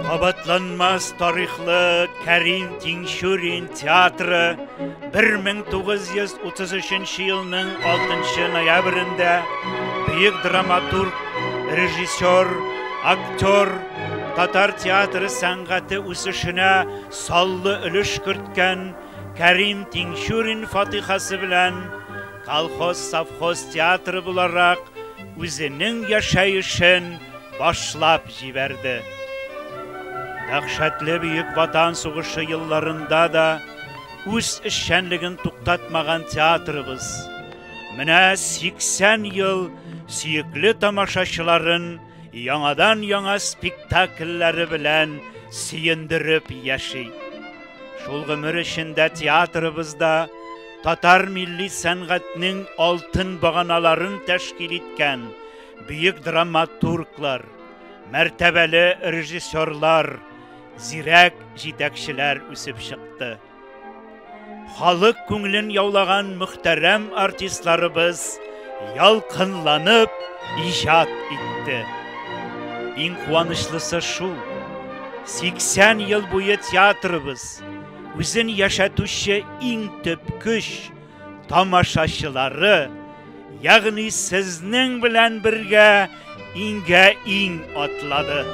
Кабатланмас тарихлы Кәрим Тинчурин театры 1933 елның 6 ноябрендә бөек драматург, режиссер, актер, татар театры сәнгате үсешенә саллы өлеш керткән Кәрим Тинчурин фатихасы белән колхоз-совхоз театры буларак үзенең яшәешен башлап җибәрде. Дәһшәтле Бөек Ватан сугышы елларында да үз эшчәнлеген туктатмаган театрыбыз менә 80 ел сөекле тамашачыларын яңадан-яңа спектакльләре белән сөендереп яши. Шул гомер эчендә театрыбызда татар милли сәнгатьнең алтын баганаларын тәшкил иткән бөек драматурглар, мәртәбәле режиссерлар, зирәк җитәкчеләр үсеп чыкты. Халык күңелен яулаган мөхтәрәм артистларыбыз ялкынланып иҗат итте. Иң куанычлысы шул, 80 ел буе театрыбыз үзен яшәтүче иң төп көч тамашачылары, ягъни сезнең белән бергә иңгә иң атлады.